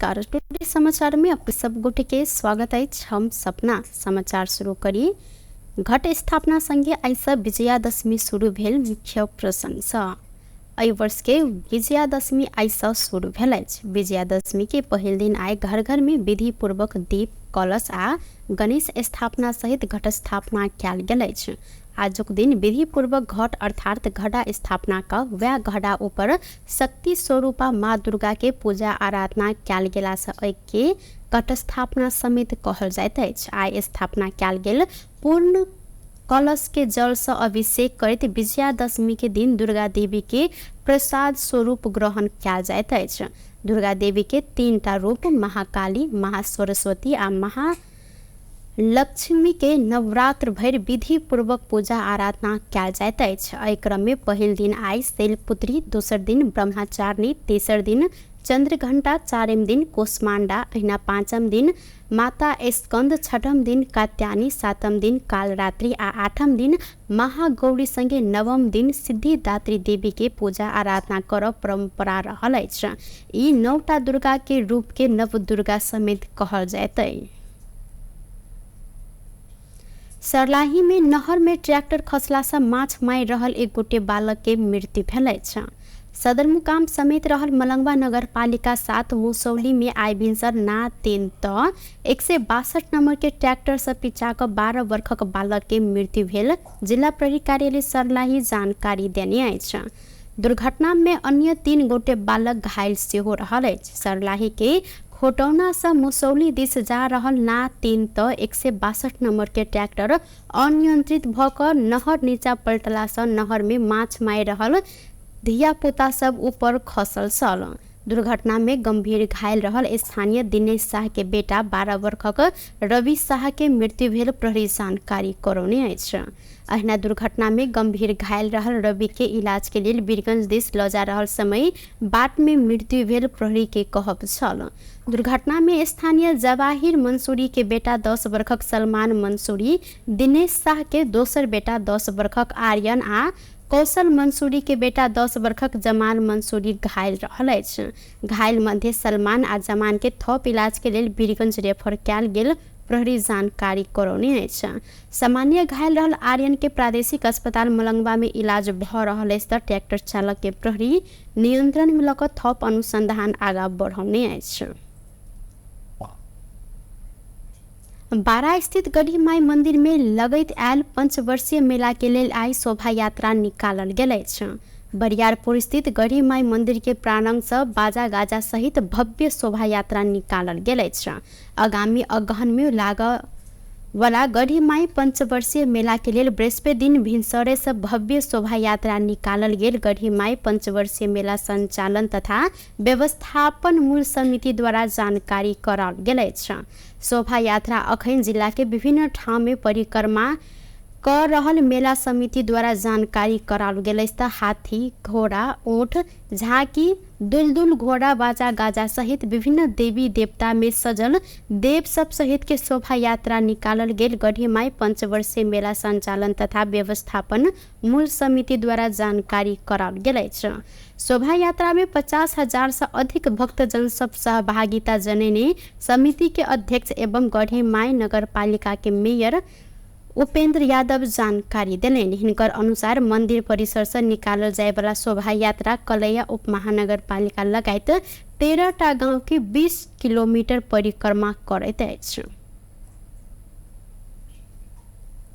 नमस्कार, टुडे समाचार में अपने सब गोटे के स्वागत अछि। हम सपना समाचार शुरू करी। घट स्थापना संगे आइसँ विजयादशमी शुरू भेल। मुख्य प्रसंगसँ एहि वर्ष के विजयादशमी आइसँ शुरू भेल अछि। विजयादशमी के पहिल दिन आइ घर घर में विधि पूर्वक दीप, कलश आ गणेश स्थापना सहित घट स्थापना कयल गेल अछि। आजुक दिन विधि पूर्वक घट अर्थात घड़ा स्थापना क वएह घड़ा ऊपर शक्ति स्वरूपा माँ दुर्गा के पूजा आराधना कयल गेलासँ एहिके घट स्थापना समेत कहल जाइत अछि। आइ स्थापना कयल गेल पूर्ण कलश के जल सँ अभिषेक करैत विजयादशमी के दिन दुर्गा देवी के प्रसाद स्वरूप ग्रहण कयल जाइत अछि। दुर्गा देवी के तीनटा रूप महाकाली, महासरस्वती आ महा लक्ष्मी के नवरात्र भरि विधि पूर्वक पूजा आराधना कयल जाइत अछि। एहि क्रम में पहिल दिन आइ शैलपुत्री, दोसर दिन ब्रह्मचारिणी, तेसर दिन चंद्रघंटा, चारिम दिन कुष्मांडा, अहिना पाँचम दिन माता स्कंद, छठम दिन कात्यायनी, सातम दिन कालरात्रि आ आठम दिन महागौरी संगे नवम दिन सिद्धिदात्री देवी के पूजा आराधना करब परंपरा रहल अछि। ई नौटा दुर्गा के रूप के नव दुर्गा समेत कहल जाइत अछि। सर्लाही में नहर में ट्रैक्टर खसला से माछ मारि रहल एक गोटे बालक के मृत्यु भेल अछि। सदरमुकाम समेत रहल मलंगवा नगरपालिका 7 मुसौली में आइ भिनसर ना 3 त 162 नंबर के ट्रैक्टर से पिचा कऽ 12 वर्षक बालक के मृत्यु भेल जिला प्रहरी कार्यालय सर्लाही जानकारी देने अछि। दुर्घटना में अन्य 3 गोटे बालक घायल सेहो रहल अछि। सर्लाही के खोटौना से मुसौली दिस जा रहल ना 3 त 162 नंबर के ट्रैक्टर अनियंत्रित भ कऽ नहर नीचा पलटला से नहर में माछ मारि रहल धियापुता सब ऊपर खसल छल। दुर्घटना में गंभीर घायल रहल स्थानीय दिनेश शाह के बेटा 12 वर्षक रवि शाह के मृत्यु भेल प्रहरी जानकारी करौने अछि। अहिना दुर्घटना में गंभीर घायल रहल रवि के इलाज के लेल वीरगंज दिस लऽ जा रहल समय बाट में मृत्यु भेल प्रहरी के कहब छल। दुर्घटना में स्थानीय जवाहिर मंसूरी के बेटा 10 वर्षक सलमान मंसूरी, दिनेश शाह के दोसर बेटा 10 वर्षक आर्यन आ कौशल मंसूरी के बेटा 10 वर्षक जमान मंसूरी घायल रहल अछि। घायल मध्ये सलमान आ जमान के थप इलाज के लेल वीरगंज रेफर कयल गेल प्रहरी जानकारी करौने अछि। सामान्य घायल रहल आर्यन के प्रादेशिक अस्पताल मलंगवा में इलाज भ रहल अछि त ट्रैक्टर चालक के प्रहरी नियंत्रण में लऽ कऽ थप अनुसंधान आगा बढ़ौने अछि। बारा स्थित गढ़ी माई मंदिर में लगैत आयल पंचवर्षीय मेला के लेल आइ शोभा यात्रा निकालल गेल अछि। बरियारपुर स्थित गढ़ी माई मंदिर के प्रांगण से बाजा गाजा सहित भव्य शोभा यात्रा निकालल गेल अछि। आगामी अगहन में लागऽ वाला गढ़ी माई पंचवर्षीय मेला के लेल बृहस्पति दिन भिनसरे से भव्य शोभा यात्रा निकालल गेल। गढ़ी माई पंचवर्षीय मेला संचालन तथा व्यवस्थापन मूल समिति द्वारा जानकारी कराओल गेल अछि। शोभा यात्रा अखन जिला के विभिन्न ठाम में परिक्रमा कर रहल मेला समिति द्वारा जानकारी कराओल गेल अछि। त हाथी, घोड़ा, ऊँट, झांकी, दुलदुल घोड़ा, बाजा गाजा सहित विभिन्न देवी देवता में सजल देव सब सहित के शोभा यात्रा निकालल गेल गढ़ी माई पंचवर्षीय मेला संचालन तथा व्यवस्थापन मूल समिति द्वारा जानकारी कराओल गेल अछि। शोभा यात्रा में 50,000 से अधिक भक्तजन सब सहभागिता जनेने समिति के अध्यक्ष एवं गढ़ी माई नगरपालिका के मेयर उपेंद्र यादव जानकारी देलनि। हिनकर अनुसार मंदिर परिसर से निकालल जायवला शोभा यात्रा कलैया उपमहानगरपालिका लगायत 13टा गांव के 20 किलोमीटर परिक्रमा करैत अछि।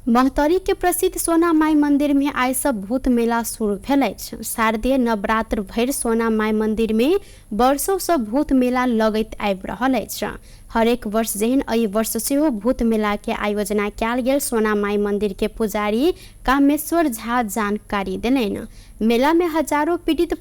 महोत्तरी के प्रसिद्ध सोना माई मंदिर में आइ से भूत मेला शुरू भेल अछि। शारदीय नवरात्र भरि सोना माई मंदिर में वर्षों से भूत मेला लगैत आबि रहल अछि। हरेक वर्ष जेहन एहि वर्ष सेहो भूत मेला के आयोजना कयल गेल सोना माई मंदिर के पुजारी कामेश्वर झा जानकारी देलनि। मेला में हजारों पीड़ित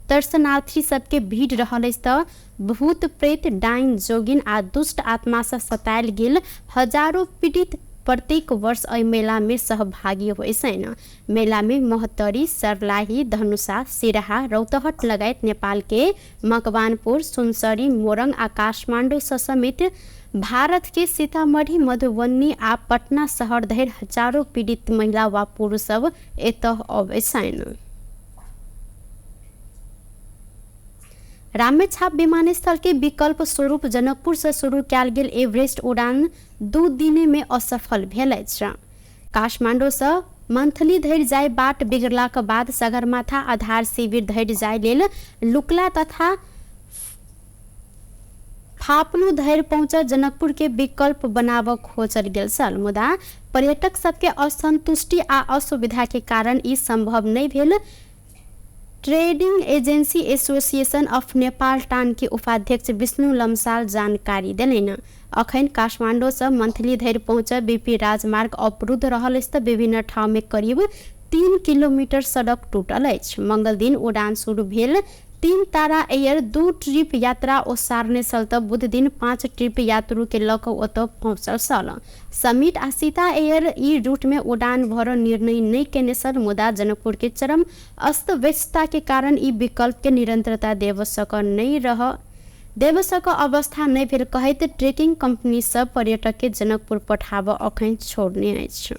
दर्शनार्थी सबके भीड़ रहल अछि त भूत प्रेत, डाइन, जोगिन आ दुष्ट आत्मा से सतायल गेल हजारों पीड़ित प्रत्येक वर्ष एहि मेला में सहभागी होइ छनि। मेला में महोत्तरी, सर्लाही, धनुषा, सिरहा, रौतहट लगायत नेपाल के मकवानपुर, सुनसरी, मोरंग आ काठमाडौँ समेत भारत के सीतामढ़ी, मधुबनी आ पटना शहर धरि हजारों पीड़ित महिला वा पुरुष सब एतऽ अबै छनि। रामेछाप विमानस्थल के विकल्प स्वरूप जनकपुर से शुरू कयल गेल एवरेस्ट उड़ान 2 दिने में असफल भेल अछि। काठमाडौँ से मंथली धरि जाय बाट बिगड़लाक बाद सगरमाथा आधार शिविर धरि जाय लेल लुकला तथा फापलू धरि पहुँचल जनकपुर के विकल्प बनाबऽ खोजल गेल छल, मुदा पर्यटक सबके असंतुष्टि आ असुविधा के कारण ई संभव नहि भेल। Trading agency association of Nepal टान के उपाध्यक्ष विष्णु लम्साल जानकारी देलनि। अखन काठमाडौँ से मंथली धरि पहुँचल बीपी राजमार्ग अवरुद्ध रहल अछि तऽ विभिन्न ठाउँ में करीब 3 किलोमीटर सड़क टूटल अछि। मंगल दिन उड़ान शुरू भेल 3 तारा एयर 2 ट्रिप यात्रा ओसारने छल तऽ बुध दिन 5 ट्रिप यात्रु के लऽ कऽ ओतऽ पहुँचल छल। समिट आ सीता एयर ई रूट में उड़ान भरऽ निर्णय नहि केने छल, मुदा जनकपुर के चरम अस्त व्यस्तता के कारण ई विकल्प के निरंतरता देव सक नहि रह देव सक अवस्था नहि भेल कहैत ट्रेकिंग कंपनी सब पर्यटक के जनकपुर पठाबऽ अखन छोड़ने अछि।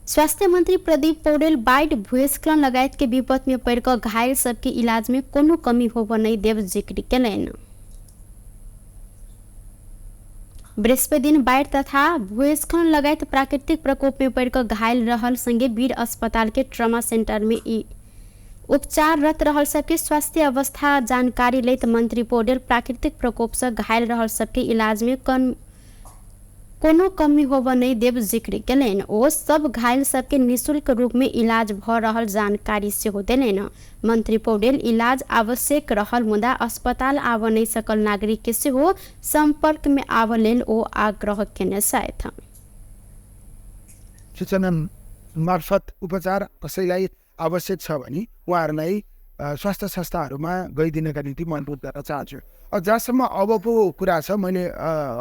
स्वास्थ्य मंत्री प्रदीप पौडेल बाढ़ि भूस्खलन लगायत के विपद में पड़ि कऽ घायल सबके इलाज में कोनो कमी होबऽ नहि देब जिक्र केलनि। बृहस्पति दिन बाढ़ि तथा भूस्खलन लगायत प्राकृतिक प्रकोप में पड़ि कऽ घायल रहल संगे वीर अस्पताल के ट्रॉमा सेंटर में ई उपचाररत रहल सबके स्वास्थ्य अवस्था जानकारी लैत मंत्री पौडेल प्राकृतिक प्रकोप से घायल रहल सबके इलाज में कोनो कमी होबऽ नहि देब जिक्र केलनि। ओ सब घायल सबके निःशुल्क रूप में इलाज भऽ रहल जानकारी सेहो देलनि। मंत्री पौडेल इलाज आवश्यक रहल मुदा अस्पताल आबऽ नहि सकल नागरिक के सेहो संपर्क में आबऽ लेल ओ आग्रह केने छथि। सूचना मार्फत उपचार कसैलाई आवश्यक छ भने उहाँहरूलाई स्वास्थ्य संस्थाहरूमा गइदिनका निम्ति म अनुरोध गर्न चाहन्छु। जहाँसम्म अबको कुरा छ, मैले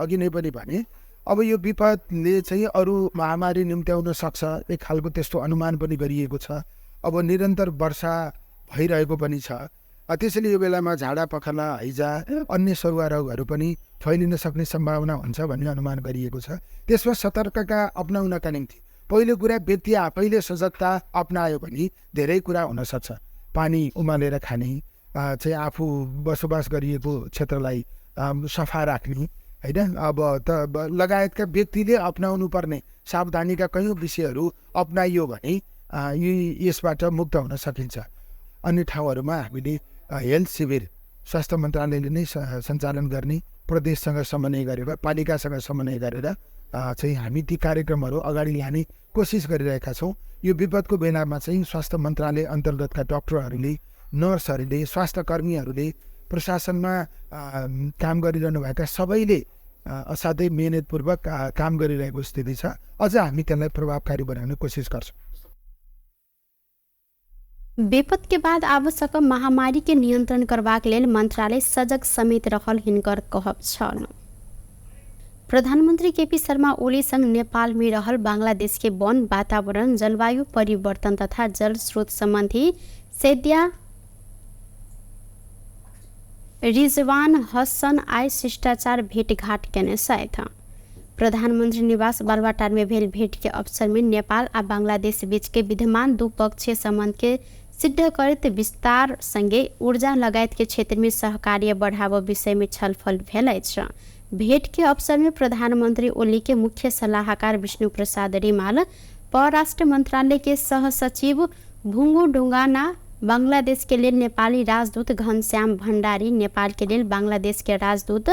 अघि नै पनि भने अब यो विपदले चाहिँ अरू महामारी निम्त्याउन सक्छ, एक खालको त्यस्तो अनुमान पनि गरिएको छ। अब निरन्तर वर्षा भइरहेको पनि छ, त्यसैले यो बेलामा झाडा पखाला हैजा अन्य सरुवा रोगहरू पनि फैलिन सक्ने सम्भावना हुन्छ भन्ने अनुमान गरिएको छ। त्यसमा सतर्कता अपनाउनका निम्ति पहिलो कुरा व्यक्ति आफैले सजगता अपनायो भने धेरै कुरा हुनसक्छ। पानी उमालेर खाने, चाहिँ आफू बसोबास गरिएको क्षेत्रलाई सफा राख्ने होइन, अब त लगायतका व्यक्तिले अपनाउनु पर्ने सावधानीका कैयौँ विषयहरू अपनाइयो भने यी यसबाट मुक्त हुन सकिन्छ। अन्य ठाउँहरूमा हामीले हेल्थ शिविर स्वास्थ्य मन्त्रालयले नै सञ्चालन गर्ने, प्रदेशसँग समन्वय गरेर, पालिकासँग समन्वय गरेर चाहिँ हामी ती कार्यक्रमहरू अगाडि लाने कोसिस गरिरहेका छौँ। यो विपदको बेलामा चाहिँ स्वास्थ्य मन्त्रालय अन्तर्गतका डाक्टरहरूले, नर्सहरूले, स्वास्थ्यकर्मीहरूले, प्रशासनमा काम गरिरहनुभएका सबैले असाध्यै मेहनतपूर्वक काम गरिरहेको स्थिति छ। अझ हामी त्यसलाई प्रभावकारी बनाउने कोसिस गर्छौँ। विपद के बाद आवश्यक महामारी के नियंत्रण करबाक लेल मंत्रालय सजग समेत रहल हिनकर कहब छल। प्रधानमन्त्री केपी शर्मा ओली संग नेपाल में रहल बांग्लादेश के वन, वातावरण, जलवायु परिवर्तन तथा जल स्रोत सम्बन्धी सैद्या रिजवान हसन आइ शिष्टाचार भेटघाट केने छथि। प्रधानमन्त्री निवास बालुवाटार में भेल भेट के अवसर में नेपाल आ बांग्लादेश बीच के विद्यमान द्विपक्षीय सम्बन्ध के सिद्ध करैत विस्तार संगे ऊर्जा लगायत के क्षेत्र में सहकार्य बढ़ाव विषय में छलफल भेल अछि। भेट के अवसर में प्रधानमन्त्री ओली के मुख्य सलाहकार विष्णु प्रसाद रिमाल, परराष्ट्र मंत्रालय के सहसचिव भुङ्गु ढुङ्गाना, बांग्लादेश के लेल नेपाली राजदूत घनश्याम भण्डारी, नेपाल के लेल बांग्लादेश के राजदूत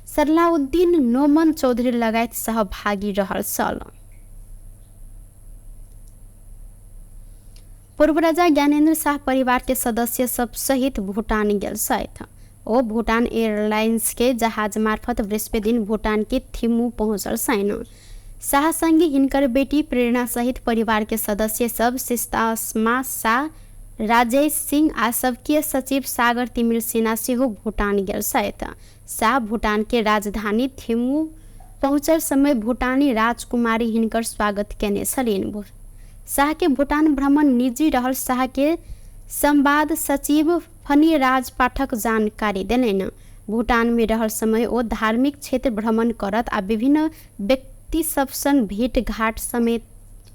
सरलाउद्दीन नोमन चौधरी लगायत सहभागी रहल छल। पूर्व राजा ज्ञानेन्द्र शाह परिवार के सदस्य सब सहित भुटान गेल छथि। ओ भुटान एयरलाइंस के जहाज मार्फत बृहस्पति दिन भुटान के थिम्मू पहुँचल छैन। शाहसँगै हिनकर बेटी प्रेरणा सहित परिवार के सदस्य सब सिस्तामा शाह, राजेश सिंह आ सबकीय सचिव सागर तिमिल सेना सेहो भुटान गेल छथि। शाह भुटान के राजधानी थिम्मू पहुँचल समय भुटानी राजकुमारी हिनकर स्वागत केने छलिन। शाह के भुटान भ्रमण निजी रहल शाह के संवाद सचिव फणिराज पाठक जानकारी देलनि। भुटान में रहल समय ओ धार्मिक क्षेत्र भ्रमण करत आ विभिन्न व्यक्ति सब संग भेटघाट समेत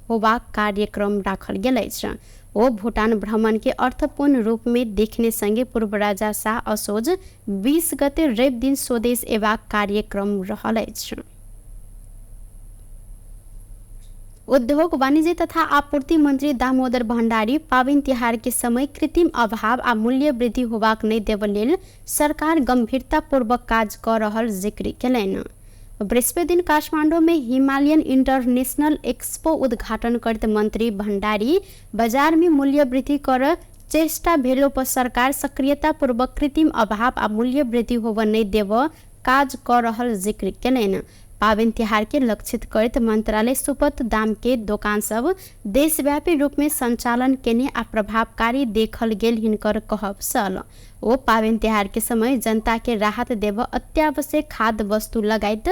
होबाक कार्यक्रम राखल गेल अछि। ओ भुटान भ्रमण के अर्थपूर्ण रूप में देखने संगे पूर्व राजा शाह असोज 20 गते रवि दिन स्वदेश एबाक कार्यक्रम रहल अछि। उद्योग वाणिज्य तथा आपूर्ति मंत्री दामोदर भण्डारी पाबनि तिहार के समय कृत्रिम अभाव आ मूल्य वृद्धि होबाक नहि देबय लेल सरकार गंभीरतापूर्वक काज कऽ रहल जिक्र केलनि। बृहस्पति दिन काठमांडू में हिमालयन इंटरनेशनल एक्सपो उद्घाटन करैत मंत्री भण्डारी बाजार में मूल्य वृद्धि कर चेष्टा भेलो पर सरकार सक्रियतापूर्वक कृत्रिम अभाव आ मूल्य वृद्धि होबय नहि देबय काज कऽ रहल जिक्र केलनि। पाबनि तिहार के लक्षित करैत मंत्रालय सुपथ दाम के दोकान सब देशव्यापी रूप में संचालन केने आ प्रभावकारी देखल गेल हिनकर कहब छल। ओ पाबनि तिहार के समय जनता के राहत देब अत्यावश्यक खाद्य वस्तु लगायत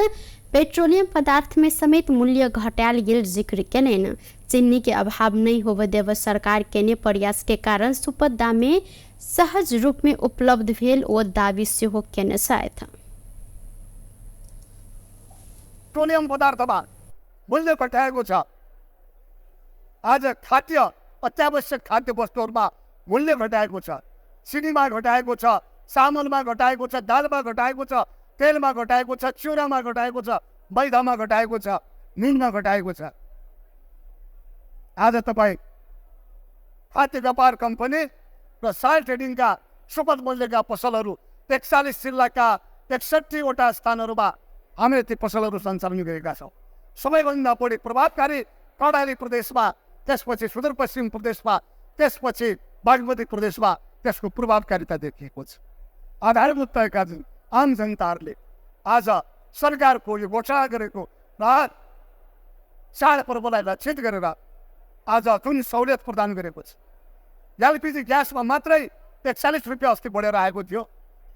पेट्रोलियम पदार्थ में समेत मूल्य घटायल गेल जिक्र केलनि। चीनी के अभाव नहीं होबय देब सरकार केने प्रयास के कारण सुपथ दाम में सहज रूप में उपलब्ध भेल ओ दावी सेहो केने छथि। पेट्रोलियम पदार्थमा मूल्य घटाएको छ। आज खाद्य अत्यावश्यक खाद्य वस्तुहरूमा मूल्य घटाएको छ, चिनीमा घटाएको छ, चामलमा घटाएको छ, दालमा घटाएको छ, तेलमा घटाएको छ, चिउरामा घटाएको छ, मैदामा घटाएको छ, नुनमा घटाएको छ। आज तपाईँ खाद्य व्यापार कम्पनी र साल ट्रेडिङका सुपथ मूल्यका पसलहरू 41 जिल्लाका 61वटा स्थानहरूमा हामीले ती पसलहरू सञ्चालन गरेका छौँ। सबैभन्दा बढी प्रभावकारी कर्णाली प्रदेशमा, त्यसपछि सुदूरपश्चिम प्रदेशमा, त्यसपछि बागमती प्रदेशमा त्यसको प्रभावकारिता देखिएको छ। आधारभूत भएका आम जनताहरूले आज सरकारको यो घोषणा गरेको राहत चाडपर्वलाई लक्षित गरेर आज जुन सहुलियत प्रदान गरेको छ, एलपिजी ग्यासमा मात्रै 41 रुपियाँ अस्ति बढेर आएको थियो,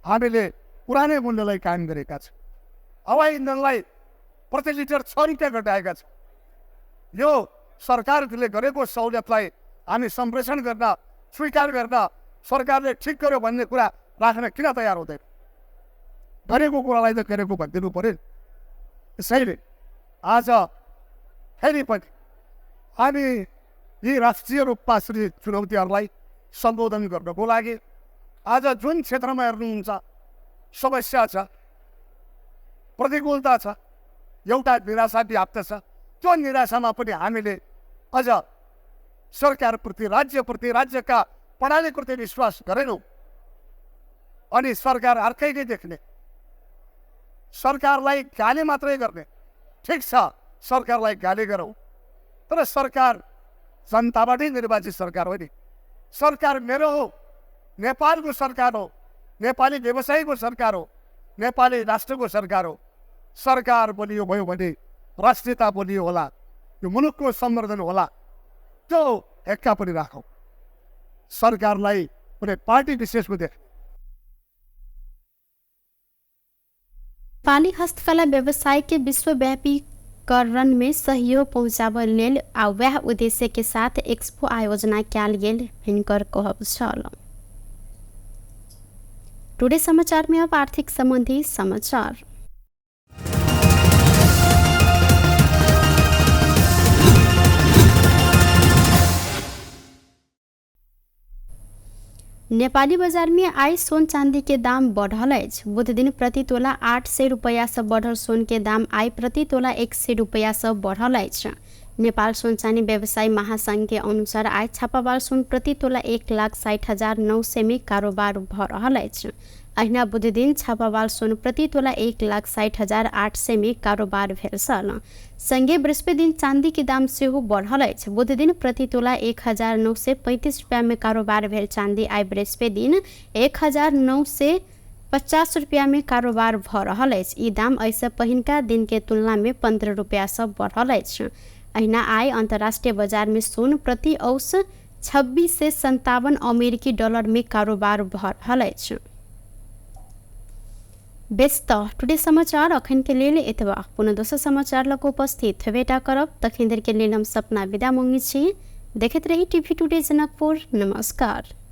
हामीले पुरानै मूल्यलाई कायम गरेका छौँ। हवाई इन्धनलाई प्रति लिटर 6 रुपियाँ घटाएका छौँ। यो सरकारले गरेको सहुलियतलाई हामी सम्प्रेषण गर्न, स्वीकार गर्न सरकारले ठिक गर्यो भन्ने कुरा राख्न किन तयार हुँदैन? गरेको कुरालाई त गरेको भनिदिनु पऱ्यो। त्यसैले आज फेरि पनि हामी यी राष्ट्रिय रूपमा सृजित चुनौतीहरूलाई सम्बोधन गर्नको लागि आज जुन क्षेत्रमा हेर्नुहुन्छ समस्या छ, प्रतिकूलता छ, एउटा निराशा व्याप्त छ, त्यो निराशामा पनि हामीले अझ सरकारप्रति, राज्यप्रति, राज्यका प्रणालीप्रति विश्वास गरेनौँ अनि सरकार अर्कैले देख्ने, सरकारलाई गाली मात्रै गर्ने। ठिक छ, सरकारलाई गाली गरौँ, तर सरकार जनताबाटै निर्वाचित सरकार हो नि। सरकार मेरो हो, नेपालको सरकार हो, नेपाली व्यवसायीको सरकार हो, नेपाली राष्ट्रको सरकार हो। सरकार बलियो भयो भने राष्ट्रियता बलियो होला, यो मुलुकको सम्वर्धन होला, त्यो हेक्का पनि राखौँ। सरकारलाई कुनै पार्टी विशेषको देख। नेपाली हस्तकला व्यवसाय के विश्वव्यापीकरण में सहयोग पहुँचाबय लेल आ वएह उद्देश्य के साथ एक्सपो आयोजना कयल गेल हिनकर कहब छल। टुडे समाचार में अब आर्थिक संबंधी समाचार। नेपाली बाजार में आइ सोन चांदी के दाम बढ़ल अछि। बुध दिन प्रति तोला 800 रुपया से बढ़ल सोन के दाम आइ प्रति तोला 100 रुपया से बढ़ल अछि। नेपाल सोन चानी व्यवसायी महासंघ के अनुसार आइ छापावाल सोन प्रति तोला 1,60,900 में कारोबार भ रहल अछि। अहिना बुध दिन छापावाल सोन प्रति तोला 1,60,800 में कारोबार भेल छल। संगे बृहस्पति दिन चांदी के दाम सेहो बढ़ल अछि। बुध दिन प्रति तोला 1,935 रुपया में कारोबार भेल चांदी आइ बृहस्पति दिन 1,950 रुपया में कारोबार भ रहल अछि। ई दाम एहिसँ पहिनका दिन के तुलना में 15 रुपया सँ बढ़ल अछि। अहिना आइ अंतर्राष्ट्रीय बाजार में सोन प्रति औस 2657 अमेरिकी डॉलर में कारोबार भ रहल अछि। बेस त टुडे समाचार अखन के लेल एतबा। पुनः दोसर समाचार लग उपस्थित हेबेटा करब, तखन देर के लेल हम सपना विदा मांगै छी। देखैत रही टीवी टुडे जनकपुर। नमस्कार।